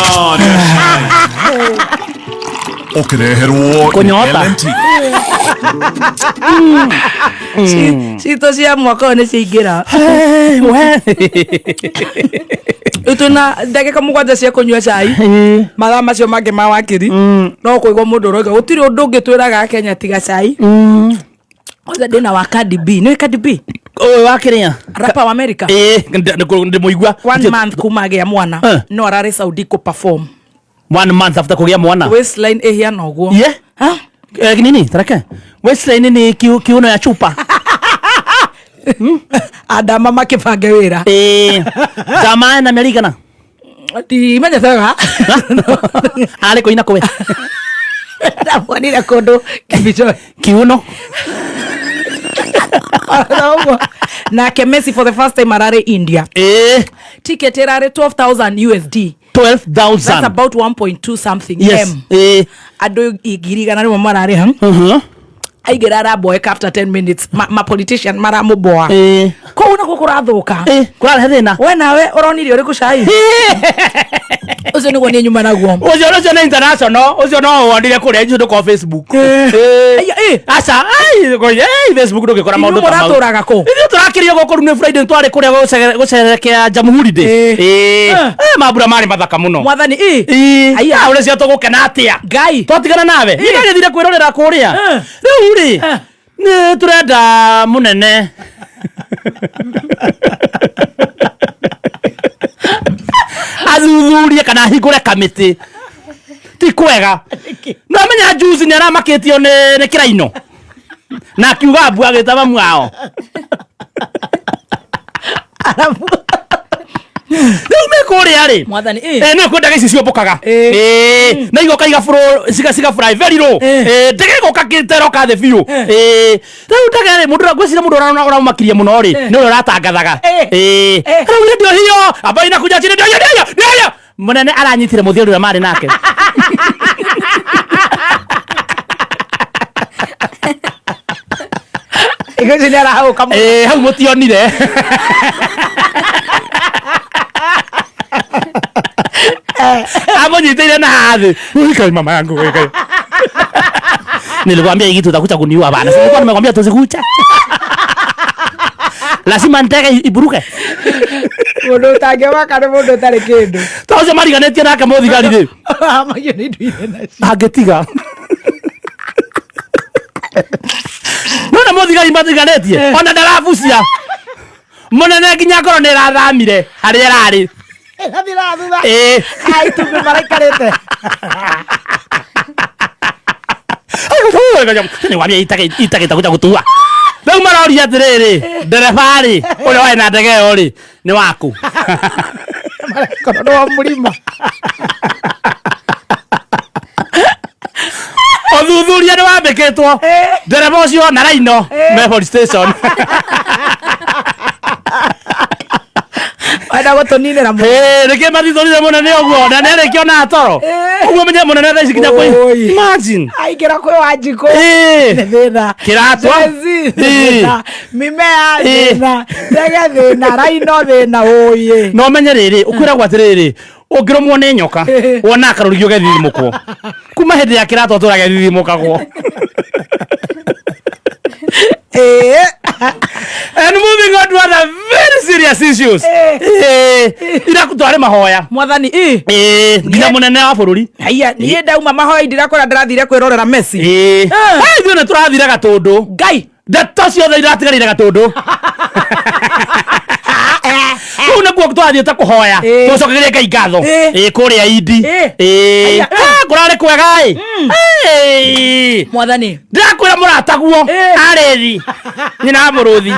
Mĩario ũkĩreherwo nĩ Kũnyota. LNT. Citũ cia mwaka ũyũ nĩ ciaingĩra. Hey, we. Rĩu twĩna ndagĩka 7 cia kũnyua cai. Mathaa macio mangĩ ma wakiri no kũigua mũndũ ũroiga gũtirĩ ũndũ ũngĩ twĩraga Kenya tiga cai. Kwanza ndĩna wa Cardi B. Nĩ Cardi B? Ũyũ wa kĩrĩa? Rapper wa America. Ĩĩ, ndĩmũigua. One month kuma agĩa mwana Eh. no ararĩ Saudi kũ perform. One month after kũgĩa mwana. Waistline ĩhiana ũguo. Yeah. Ha? Eh, nini? Tareke. Waistline ni kiuno ya chupa. Adama makĩbange wĩra. Ĩĩ. Jamaa na mĩeri igana. Ndimenyete wega. Arĩ kũina kũwe. Ndamuonire kũndũ Kibicho. Kiuno. Ũguo. Nake Messi for the first time ararĩ India. Ĩĩ. Ticket ĩrarĩ 12,000 USD. 12,000. That's about 1.2 something Yes. M. Ĩĩ. Andũ 100,000 mararĩha. Aingĩra aramboeka after 10 minutes ma politician maramũboa. Ĩĩ. Kũu nakuo kũrathũka. Ĩĩ, kũrarehe thĩna. We nawe ũronire ũrĩkũ cai? Ũcio nĩguo niĩ nyuma naguo. Ũcio nĩ international, ũcio no wonire kũrĩa ithuĩ ndũkorwo Facebook. Ĩĩ. Aya, ĩ. Aca, ai, ĩ, Facebook ndũngĩkora maũndũ Inyuĩ ta mau. mũratũraga kũ? Ithuĩ tũrakĩrio gũkũ rĩu nĩ Friday twarĩ kũrĩa gũcerekea Jamhuri Day. Ĩĩ. Ĩĩ. Eh. Eh, mambura marĩ mathaka mũno. Mwathani ĩ. Ĩĩ. Aya. Ah, ũrĩa cio tũgũkena atĩa? Ngai. Twatigana nawe. Niĩ ndagĩthire kwĩrorera kũrĩa. Eh. Rĩu rĩ, Eh. nĩ tũrenda mũnene. Athuthurie kana ahingũre kamĩtĩ. Ti kwega. No amenya juzi nĩ aramakĩtio nĩ kĩraino. Na akiuga mbu agĩta mamu wao. Rĩu me kũrĩa rĩ. Mwathani ĩ. Eh, nĩ kwenda ici ciũmbũkaga. Ĩ. Ĩ, na igoka igafuro ciga fly very low. Ĩ. Ĩ, ndege ĩgoka kĩteroka thĩ biũ. Ĩ, rĩu ndege rĩ, mũndũ ngwĩciria mũndũ ũraũmakirie mũno rĩ, nĩ ũrĩa ũratangathaga. Ĩ. Ĩ, Ĩ. rĩu ndio hiyo ambayo inakuja chini, ndio hiyo, ndio hiyo, ndio hiyo. Mũnene aranyitire mũthia ũrĩa marĩ nake. Ĩgũci nĩ arahũka mũno. Ĩ, hau mũtionire. Amũnyitĩire na haha thĩ. Ui, mama yangu ui, kai. Nilikwambia hii kitu utakuja kuniua bana. Sasa nilikuwa nimekwambia tusikucha. Lazima ndege iburuke. Mũndũ ũtangĩmaka nĩ mũndũ ũtarĩ kĩndũ. Ta ũcio mariganĩtie nake mũthigari rĩ. Amagio nĩ indo irĩ nacio. Angĩtiga. Nona mũthigari matiganĩtie ona ndarabucia. Mũnene nginya ngoro nĩ ĩrathamire harĩa ĩrarĩ. Ĩrathira thutha. Ĩĩ. Ai itumbĩ maraikarĩte. Nikwambia itagĩta kuja gũtua. Rĩu maroria atĩrĩrĩ, ndereba rĩ, ũrĩa warĩ na ndege ĩyo rĩ, nĩ waku. Marakorwo nĩ wa mũrima. Ũthuthuria nĩ wambĩkĩtwo. Ndereba ũcio na Raino me police station. Wenda gũtũninĩra mũno. Ĩĩ, nĩkĩ mathithũrire mũnene ũguo na nĩarĩkia ona toro. Ũguo menye mũnene thaa ici nginya kwĩ. Oi. Imagine. Aingĩra kwĩ Wanjikũ. Ĩĩ. Nĩ thĩna. Kĩratwa. Gen Z, Ĩĩ. thĩna. Mimea Ĩĩ. thĩna. Ndege thĩna. Raino thĩna. Ũyĩ. No menye rĩrĩ, ũkwĩragwo atĩrĩrĩ, ũngĩrũmwo nĩ nyoka, wona karũrigi ũgethithimũkwo. Kuma hĩndĩ ya kĩratwa tũragethithimũkagwo. Ĩĩ. And moving on to other very serious issues. Eh. Ira twari mahoya. Mwathani ĩ. Eh, nginya mũnene wa bũrũri. Haiya, niĩ ndauma mahoya ndirakora ndĩrathire kwĩrorera Messi. Eh. Eh. Hey, ithuĩ nĩ tũrathire Gatũndũ. Ngai. Ndeto ciothe iratigarire Gatũndũ. Kũu nĩkuo twathiĩte kũhoya. Eh. Tũcokerie Ngai ngatho. Eh. Eh, kũrĩa Indi. Eh. Eh. Haiya, eh. Ah, kũrarĩ kwega ĩ. Eh. Mwathani. Ndĩrakwĩra mũrataguo Eh. arĩ thi. Nyina wa mũrũthi.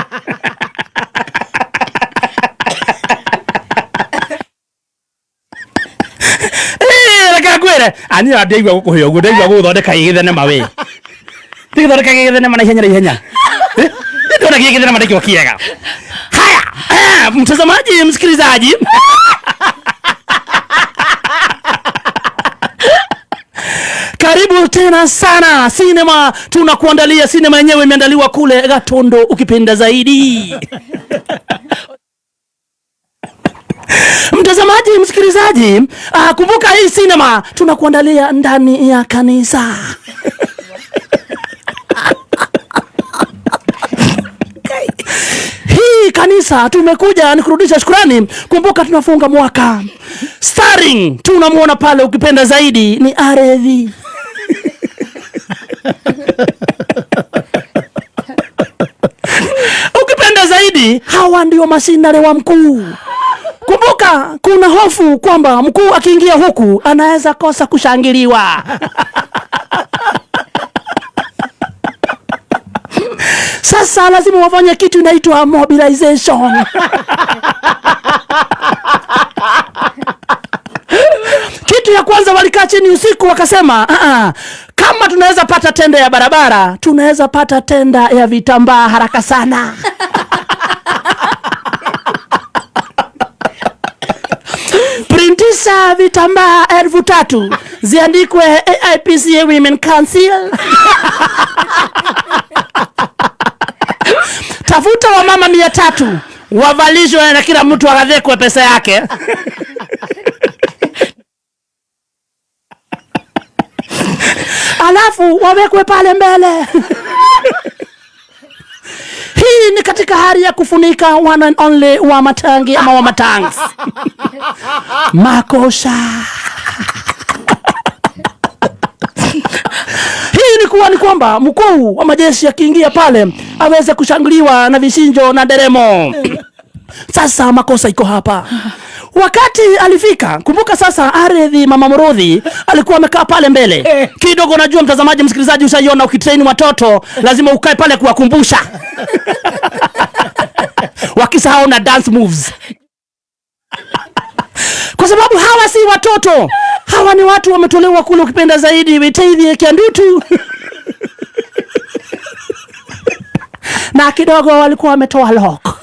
Eh, reke ngwĩre ani ona ndiaigua gũkũhe ũguo ndaigua gũgũthondeka gĩgĩthenema we tigĩthondeka gĩgĩthenema na ihenya na ihenya. Eh, ndĩrona gĩgĩthenema nĩkĩo kĩega. Haya, eh, mtazamaji msikilizaji, karibu tena sana sinema tunakuandalia. Sinema yenyewe imeandaliwa kule Gatondo, ukipenda zaidi. Mtazamaji, msikilizaji, kumbuka hii sinema tunakuandalia ndani ya kanisa. Hii kanisa tumekuja ni kurudisha shukrani. Kumbuka tunafunga mwaka. Starring tunamuona pale, ukipenda zaidi ni Aredhi. Ukipenda zaidi hawa ndio masinare wa mkuu. Kumbuka kuna hofu kwamba mkuu akiingia huku anaweza kosa kushangiliwa. Sasa lazima wafanye kitu inaitwa mobilization. Kitu ya kwanza walikaa chini usiku wakasema, kama tunaweza pata tenda ya barabara, tunaweza pata tenda ya vitambaa haraka sana. Printisa vitambaa 3,000 ziandikwe AIPCA Women Council. Tafuta wamama 300 wavalishwe na kila mtu agadhekwe pesa yake. Alafu wawekwe pale mbele. Hii ni katika hali ya kufunika one and only wa matangi ama wa matangs. Makosa. Hii ni kuwa ni kwamba mkuu wa majeshi akiingia pale aweze kushangiliwa na vishinjo na nderemo. Sasa makosa iko hapa. Wakati alifika, kumbuka sasa Aredhi mama Muruthi alikuwa amekaa pale mbele. Kidogo najua mtazamaji msikilizaji ushaiona ukitrain watoto lazima ukae pale kuwakumbusha. Wakisahau na dance moves. Kwa sababu hawa si watoto. Hawa ni watu wametolewa kule, ukipenda zaidi Witeithie Kiandutu. Na kidogo walikuwa wametoa lock.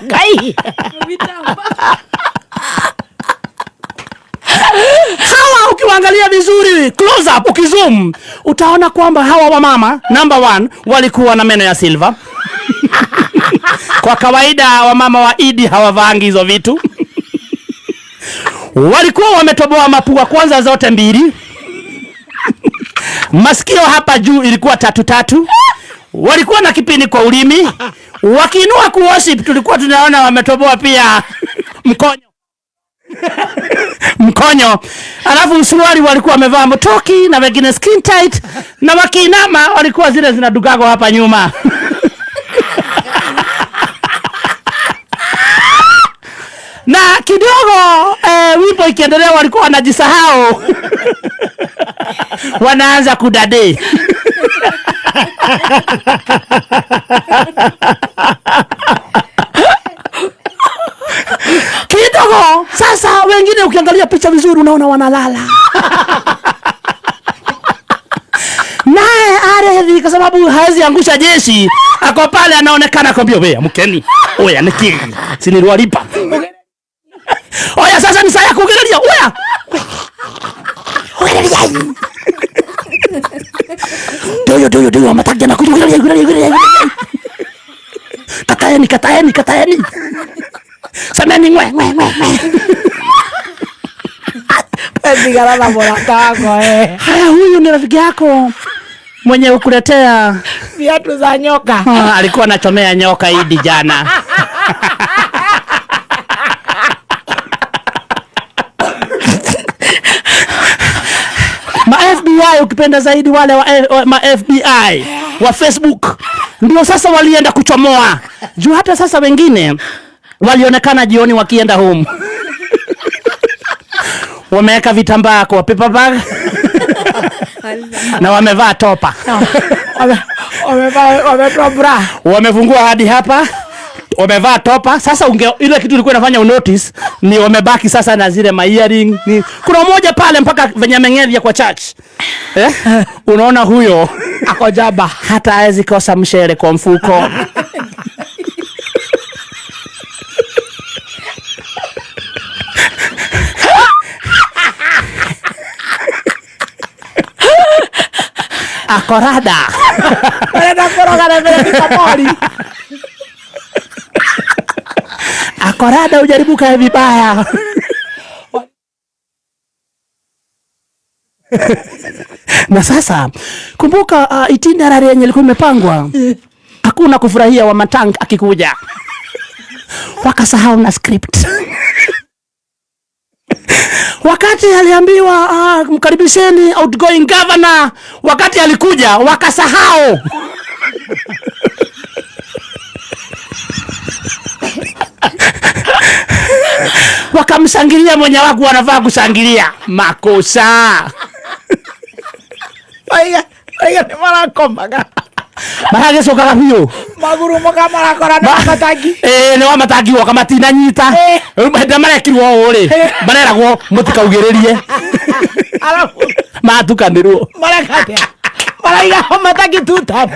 Kai. Hawa ukiwaangalia vizuri close up, ukizoom utaona kwamba hawa wamama number 1 walikuwa na meno ya silver. Kwa kawaida wamama wa Idi hawavaangi hizo vitu. Walikuwa wametoboa mapua kwanza zote mbili. Masikio hapa juu ilikuwa 3 3. Walikuwa na kipindi kwa ulimi. Wakiinua ku worship tulikuwa tunaona wametoboa pia mkonyo. Mkonyo. Alafu suruali walikuwa wamevaa mtoki na wengine skin tight, na wakiinama walikuwa zile zinadugago hapa nyuma. Na kidogo wimbo ikiendelea walikuwa wanajisahau. Wanaanza kudade. Kidogo sasa wengine ukiangalia picha vizuri unaona wanalala. Naye Aredhi kwa sababu haezi angusha jeshi, ako pale anaonekana akwambia, wewe amkeni. Oya niki si niliwalipa. Oya sasa ni saa ya kugereria. Oya. Kugereria. Doyo doyo doyo matagia na kugereria kugereria. Kataeni kataeni kataeni. Sameni ngwe ngwe ngwe. Ndigara na mũrata wakwa. Haya, huyu ni rafiki yako mwenye kukuletea viatu za nyoka. Alikuwa anachomea nyoka Idi jana. Ma FBI ukipenda zaidi wale wa ma FBI wa Facebook ndio sasa walienda kuchomoa. Juu hata sasa wengine walionekana jioni wakienda home. Wameweka vitambaa kwa paper bag na wamevaa topa. Wametoa bra. Wamefungua hadi hapa. Wamevaa topa. Sasa ile kitu ilikuwa inafanya unotice ni wamebaki sasa na zile ma earring. Kuna mmoja pale mpaka venye ameng'evya kwa church. Unaona huyo ako jaba. Hata hawezi kosa mshere kwa mfuko. Akorada. Arenda kũroga na mbere kamori. Akorada ujaribu kae vibaya. Na sasa kumbuka, itinerary yenye ilikuwa imepangwa, hakuna kufurahia wa matang akikuja, wakasahau na script. Wakati aliambiwa mkaribisheni outgoing governor, wakati alikuja wakasahau. Wakamshangilia mwenye waku wanafaa kushangilia. Makosa. Oiga oiga nĩ marakomaga. Maragĩcokaga biũ. Magurumoka marakora nĩ matangi. Ĩĩ, nĩ wa matangi woka matinanyita. Rĩu hĩndĩ ĩrĩa marekirwo ũũ rĩ, mareragwo mũtikaugĩrĩrie. Arabu Matukanĩrwo. Mareka atĩa? Maraiga matangi tuta.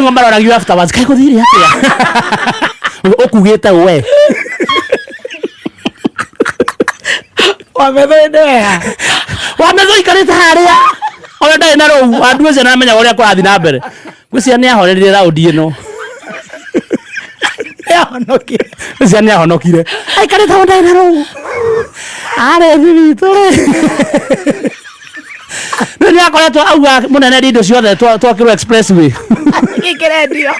Ngo maroragio afterwards, kaĩ gũthire atĩa? Ũkugĩte we. Wametho ĩndĩweha. Wametho ikarĩte harĩa ona ndarĩ na rũu andu ũcio namenyaga ũrĩa kũrathiĩ na mbere. Ngwĩciria nĩ ahorerire raundi ĩno. Nĩahonokire. Ngwĩciria nĩ ahonokire. Aikarĩte hau ndarĩ na rũu. Arĩ witũ rĩ. Rĩu nĩ akoretwo auga mũnene indo ciothe twakĩrwo expressway. Gĩkĩrendio.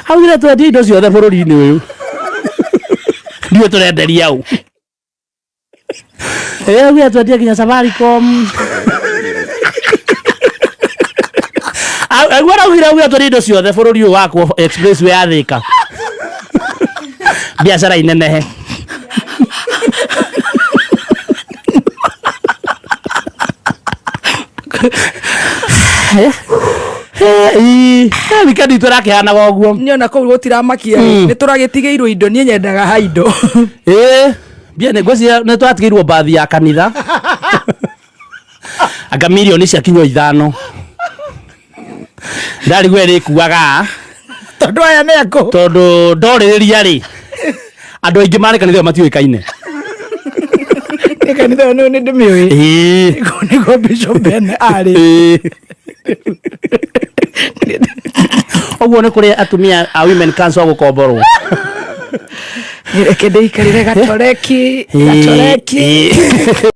Augire twendie indo ciothe bũrũri-inĩ ũyũ. Ndiũĩ tũrenderia ũ. Augire twendie nginya Safaricom. Augire araugire twendie indo ciothe bũrũri ũyũ wakwo expressway ya Thika. Biacara inenehe. Wikendi itũ ĩrakĩhanaga ũguo. Niĩ ona kũu gũtiramakia nĩ tũragĩtigĩirwo indo, niĩ nyendaga ha indo. Ĩĩ, mbia nĩ ngwĩciria nĩ twatigĩirwo bathi ya kanitha. Anga mirioni ciakinywo 5. Ndarigwo ĩrĩkuaga. Tondũ aya nĩ akũ. Tondũ ndorĩrĩria rĩ, andũ aingĩ marĩ kanitha ĩyo matiũĩkaine. Nĩ kanitha ĩyo nĩ ndĩmĩũĩ. Ĩĩ. Kũu nĩkuo Bishop Ben arĩ. Ĩĩ. Ũguo nĩ kũrĩ atumia a Women Council gũkomborwo. Reke ndĩikarĩre gatoreki gatoreki. Ĩĩ.